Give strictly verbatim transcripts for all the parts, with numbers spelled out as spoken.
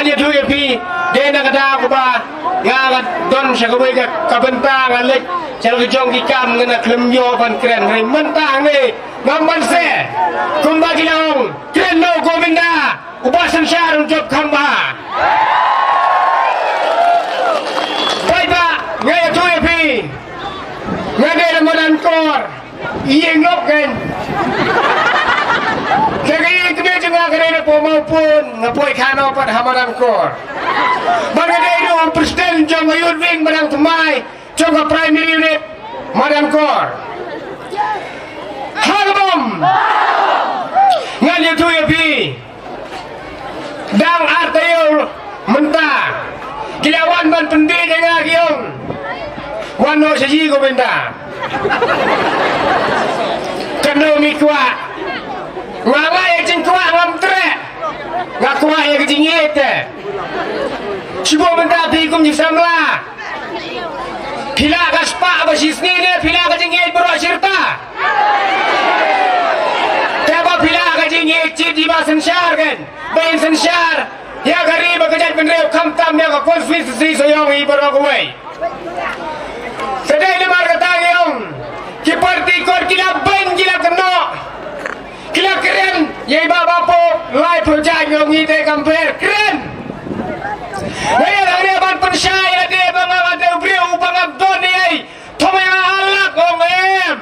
Ïathuh ïa phi, dei na kata kaba nga, nga don sha kawei ka, ka bynta, nga leit sha la ka jong ki kam, nga na khlem ïoh ban kren. Hynrei mynta hangne ngam banse. Kumba ki la ong, kren noh Govinda, u Bah Synshar un jop kham bha. Paidbah, nga ïathuh ïa phi, nga dei na madan Kor. Ïeng noh kein. Te ka ïing kmie jong nga ka dei na Pamawpun, nga poi khano pat ha madan Kor. Bad nga dei ruh u president jong ka youth wing madan Thymmai, jong ka primary unit madan Kor. Ha ka bom. Ngan ïathuh ïa phi. Dang ar taïew mynta ki la wan ban pynbiej ïa nga, ki ong, wan noh sha ji Govinda. Katno mi kwah. Nga, nga ïa jingkwah ngam treh. Nga kwah ïa ka jingïeit te. Shu buh mynta phi kum ki samla. Phi lah ka spah ba shisngi ne phi lah ka jingïeit baroh shi rta? Te ba phi lah ka jingïeit, jied ïa i Bah Synshar kein, ba in synshar ïa ka ri bad ka jaitbynriew, khamtam ïa ka constituency Sohiong hi baroh kawei. Te dei namar kata ngi ong, ki party court ki la beiñ, ki la kynnoh. Ki la kren ïa i Bah Bah Poh, laiphew jaiñ, ong ngi te kam pher, kren. Nga ïa la ne ban pynshai ïa lade ba nga, nga dei u briew uba ngam don ei ei. Thom ïa nga, alak, ong em.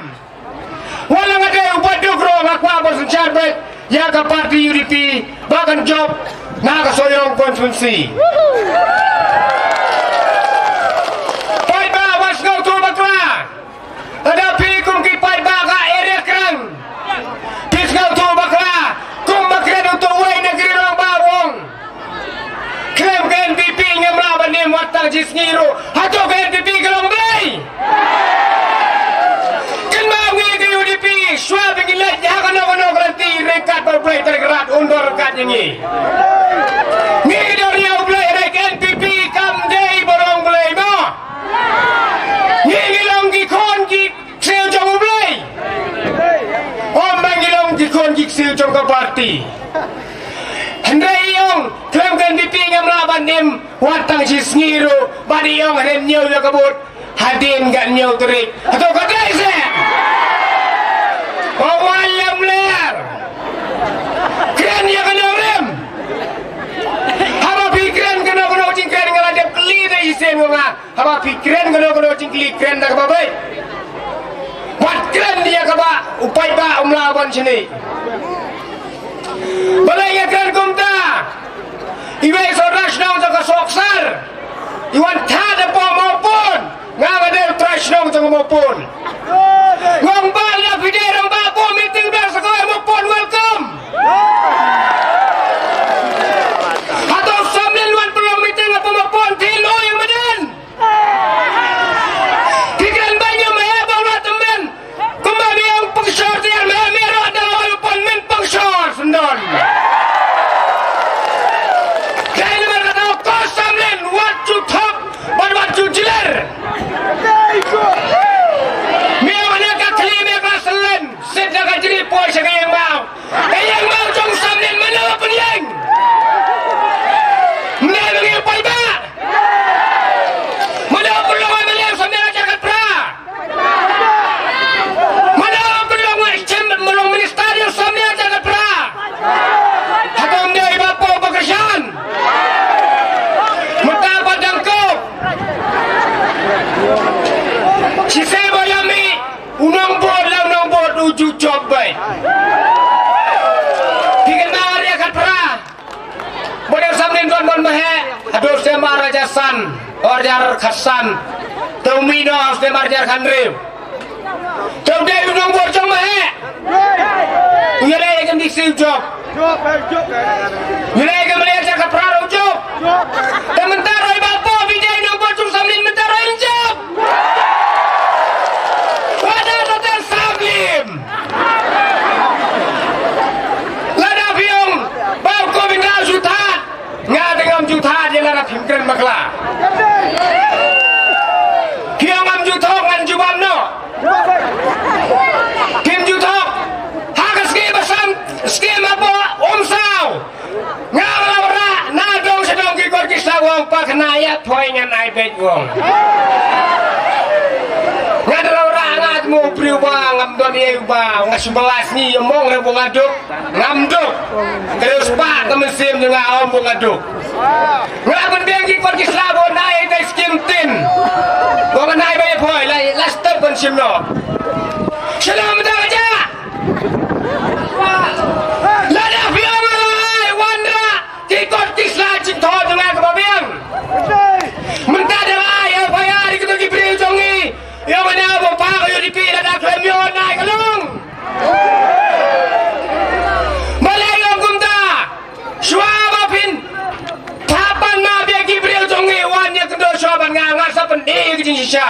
Wat la nga dei uba duk ruh, nga kwah ban synshar beit ïa ka party U D P ba kan jop na ka Sohiong constituency. Paidbah, wat sngewthuh bakla. Lada phi kum ki paidbah ka area Krang, phi sngewthuh bakla, kum ba kren uto uwei na ki rangbah u ong, khlem ka N P P ngim lah ban im wat tang shi sngi ruh. Hato ka N P P ka long Blei? Kynmaw, ngi ka U D P, shuwa ba ngi leit ha kano kano ka lynti, ryngkat bad U Blei Trai Kynrad un don ryngkat ïa ngi. Ngi don ïa U Blei, hynrei ka N P P kam dei ba long Blei mo. Ngi, ngi long ki khun ki ksiew jong U Blei. Ym ba ngi long ki khun ki ksiew jong ka party. Hynrei i ong, khlem ka N P P ngam lah ban im wat tang shi sngi ruh, bad i ong hynrei ñiew ïa ka vote hadien ka ñiew tarik. Hato ka dei se? Ong, wat lem ler. Kren ïa ka nongrim. Haba phi kren kano kano jingkren, nga la dep kylli da i sien nga. Haba phi kren kano kano jingkylli, kren da kaba beit. Wat kren ïa kaba u paidbah um lah ban shaniah. Balei nga kren kumta? Iwei u sordar shnong jong ka Sohkasar, i wan thad hapoh Mawpun. Nga, nga dei u trai shnong jong Mawpun. Nga ong, Bah, lada phi dei rangbah, buh meeting biang sa kawei, Mawpun welcome. Hato u Samlin wan pynlong meeting hapoh Mawpun, te lo ïa madan. Phi kren ban ïa me ba u la tymmen. Kumba me ong pynshor tiar me, me ruh da wan u pynmen pynshor syndon. Dei namar kata ko Samlin, wat ju thok bad wat ju jler. Me ong na ka thli me ka selen, sit na ka jri poi sha ka ïing maw. Ka ïing maw jong Samlin mano pynïeng? Mano ngi paidbah? Mano pynlong M L A Samlin hajar khatphra? Mano pynlong, eh, chem, mano minister ïa Samlin hajar khatphra? Hato ym dei i Bah Poh Bah Kyrshan? Mynta ba dang ko. Shisha ba ïa mih. U nongbud la u nongbud u ju jop beit. Phi kynmaw ar hajar khatphra. Ba dei Samlin don ban maheh haduh snem ar hajar san, ar hajar khatsan. Te u mih noh snem ar hajar khathynriew. Te u dei u nongbud jong maheh. U ïaleh ïa ka M D C u jop. Ngi leh ka M L A hajar khatphra ruh jop. Te mynta ruh i Bah Poh Vijay nongbud jong Samlin mynta ruh in jop. Wada ruh te Samlin. Lada phi ong Bah Govinda u ju thad, nga te ngam ju thad ïa lada phim kren bakla. Phi ong ngam ju thok, ngan jubab noh. Phim ju thok. Ha ka skim ba sam, skim hapoh Umsaw. Nga la wanrah na dong sha dong, Ong pa khynnah ïa thoi ngan ai beit ong. Nga da la rah nga mo briew ba ngam don ïa u ba nga shu ba la sngi ïa mong re ba nga duk. Ngam duk. Kare u spah ka mynsiem jong nga ong ba nga duk. Nga ban biang ki kot ki sla ba nai te skim tin. Ba nai ba ïa phoi la la step ban shim no. Shalom da ja. Lada phi ong ai wan ra ki kot ki sla jingthoh jong nga kaba biang. Mynta da ai ïa phi ïa ki to ki briew jong ngi. Ïa nga ïa ba pa ka U D P lada khlem ïa nai ka long. Balei ong kumta? Shuwa ba phin thapan ma bia ki briew jong ngi wan ïa kyndoh shuwa ban nga nga sa pyni ki jingshisha.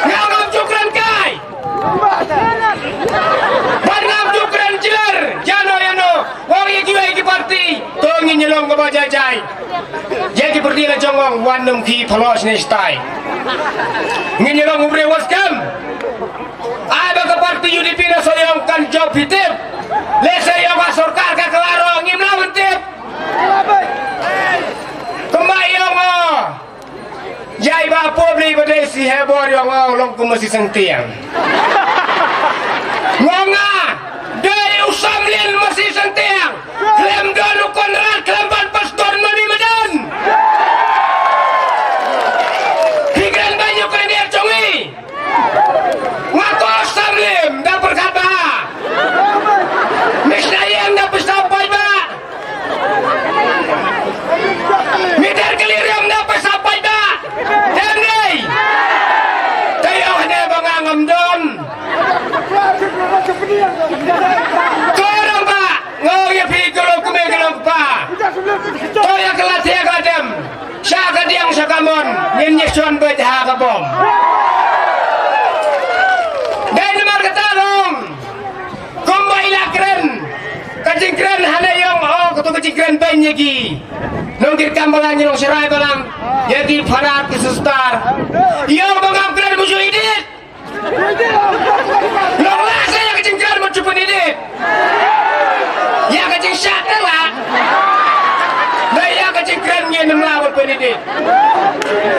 Nga ngam ju kren kai. Ban ngam ju kren jler. Ïano ïano. Wan ïa kiwei ki parti. To ngin ïa long kaba jai jai. Ïa ki parti la jong ong wan nym ki phalos ne stai. Ngin ïa long u briew wa skhem. Ai ba ka parti U D P na sa ïong kan jop hi tip. Lehse ïong ka sorkar ka klaro ngim lah ban tip. Kumba ïong o. Ïai ba public ba dei si he bor ïong o long kum si sentiang. Ngo nga dei u Samlin masi sentiang. Khlem don u Konrad khlem ban pastor mani madan. Hi kren ba ïu kren ïa jong i. Nga ko Samlin da pyrkhat ba. Misna ïeng da pisa paidbah. Mitar kali riam da pisa paidbah. Dem dei. Tayo hane ba nga ngam don. Ko rang ba. Ngo ïa phi ko long kmie ko long kpa. To ïa ka la thiah ka dem. Sha ka diang sha ka mon ngin ïa shon beit ha ka bom. Dei namar kata long kumba i la kren ka jingkren hane ïong o kato ka jingkren beiñ ïa ki nongkit kam balang ïa nongsharai balang ïa ki parat ki sister. Ïong ba ngam kren musuh i dit. Long la sa ïa ka jingkren mut shu pynidit. Ïa ka jingshah te la. Ba ïa ka jingkren ngin ym lah ban pynidit.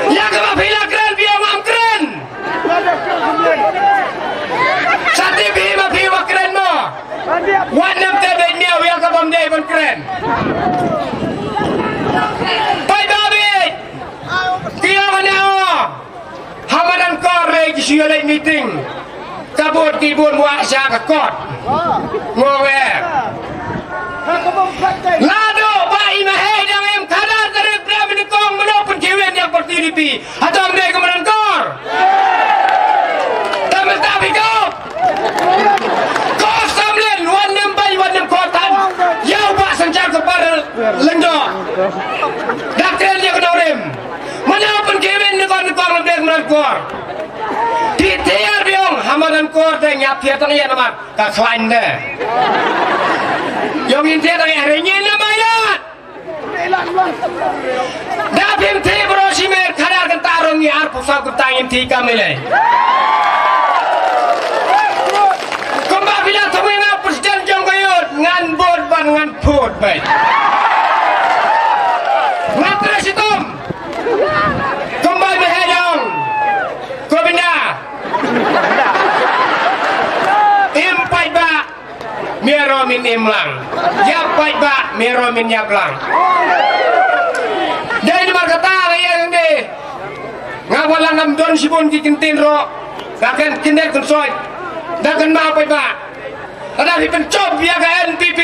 Ïa kaba phi la kren phi ong ngam kren. Sa tip hi ma phi ba kren mo. Wat nym te beit miaw ïa ka bym dei ban kren. Paidbah beit. Ki ong ne o. Ha madan kor re ki shu ïa leit meeting. Ka bun ki bun wah sha ka kot. Ngo wer. Lado ba i Mahei dang im khadar tarik pre mini kong mano pynkhiew ïa ka parti U D P. Hato ym dei ka madan kor. Te mynta phi kop. Ko Samlin wan nym bai wan nym kor tan. Ïa u Bah Synshar ka par lyngdoh. Da kren ïa ka nongrim. Mano pynkhiew ïa ka kor, ka kor, ka kor. Phi thiar biang ha madan kor te ngi ap thiar tang ïa namar ka khlaiñ de. Ïong in thiar tang ïa re ngin na mailat. Da phim thi bro shimer khadar kynta rong ngi arphew saw kynta ngin thi kam ile. Kumba phi la thung ïa nga president jong ka youth ngan bud ban ngan phut bai. Ngan tre shitom. Kumba i Mahei ong. Ko bynda. Im paidbah. Miarom in im lang. Ïap paidbah. Miarom in ïap lang. Dei namar kata nga ïa ngi. Nga ba la ngam don shibun ki kyntien ruh. Nga kren kyndit kynsoit. Da kynmaw paidbah. Lada phi pynjop ïa ka N P P.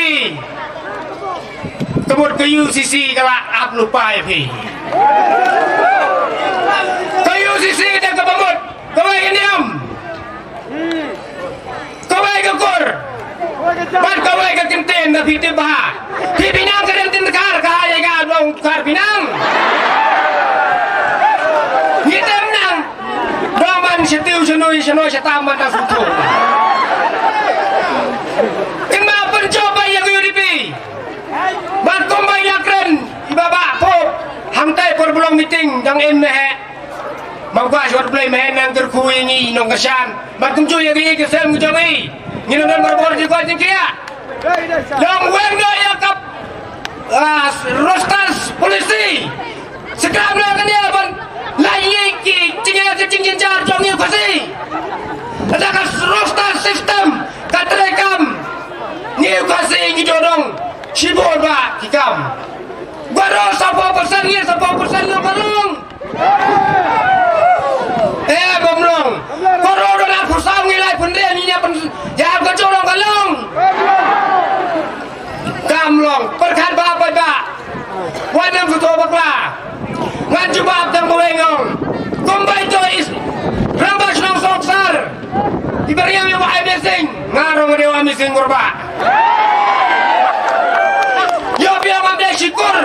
Ka mut ka U C C ka la ap lypa ïa phi. Ka U C C da kaba mut kawei ka niam. Kawei ka kur. Bad kawei ka kyntien da phi tip bha. Phi Pinang ka dang tynkhar ka ha ïa ka dang tynkhar Pinang. Ngi tem nang. Dong ban sha tiew sha noi sha noi sha tam ban da suthu. Kin ba pynjop ba ïa ka U D P. Ban kumba ïa kren i Bah Bah Pop. Hangtai por blong meeting dang in mehe. Ba kwa shot play mehe nang kyrkhu ïa ngi nongkyrshan. Ban kumjuh ïa ki ki sem ki jong ngi. Ngi nang don barabor jingkwah jingkhiah. Long weng noh ïa ka Ah, roster policy. Skram noh kane ban lait ïa ki jingeh ki jingjynjar jong ngi u Khasi. Lada ka roster system ka treikam, ngi u Khasi ngi dohnud shibun ba ki kam. Baroh saphew persen ngi saphew persen long ka long. Eh, bym long. Baroh don arphew saw ngi lai pynrem ngi ïa pyn ïa ka jong long ka long. Kam long, pyrkhat ba paidbah. Wat nym sngewthuh bakla. Ngan jubab tang ba weng ong. Kumba ito i rangbah shnong Sohkasar, iba riam ïa u Amazing, nga ruh nga dei u Amazing Kurbah. Ïoh biang ngam dei shikur,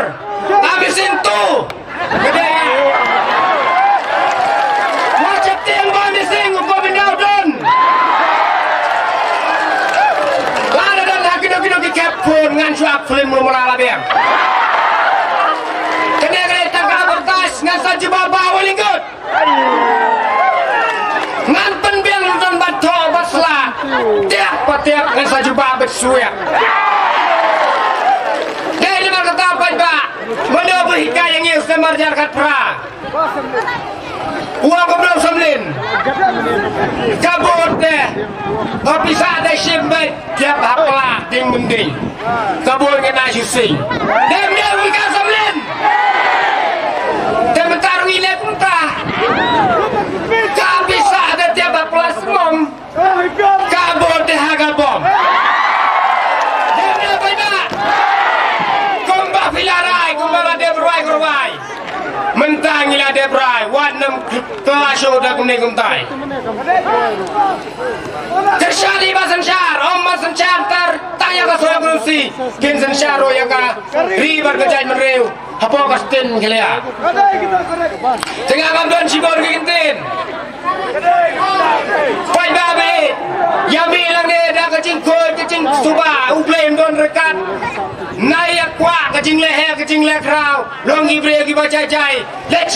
Amazing tu. Ka dei. Wat sheptieng ba Amazing, u Govinda u don. Lada don ha kino kino ki khep khun ngan shu ak film mula mula la biang. Kane kane tang ka advertise ngan sa jubab ba wali ngut. Ngan pynbiang don ba thoh ba sla. Tiak pa tiak ngan sa jubab ba shuwa. Dei namar kata paidbah. Mano ba hikai ïa ngi u Sniper Jar Khatphra. Wa ka Blok Samlin. Ka bor te. Ka pisa te shim beit. Tiap hapla ding mending. Ka bor ngi na shising. Dem dem ka Samlin. Te mynta ruh ngi leh kumta. Ka pisa te tiap hapla semom. Ka bor te ha ka bom. Dep dep bai ba. Kumba phi la rai, kumba la dep rwai ka rwai. Mynta ngi la dep rai, wat nym kla shuh da kumne kumtai. Kyrshan ïa ba synshar, ym ba synshar tar, tang ïa ka soi ka rusi. Kin synshar ruh ïa ka ri bad ka jaitbynriew. Hapoh ka stin khlia. Te nga ngam don shibun ki ktien. Paidbah, ïa mi lang ne da ka jingkhuid ka jingsuba, U Blei un don ryngkat. Nai ïa kwah ka jingleh heh ka jingleh khraw. Long ki briew kiba jai jai. Let's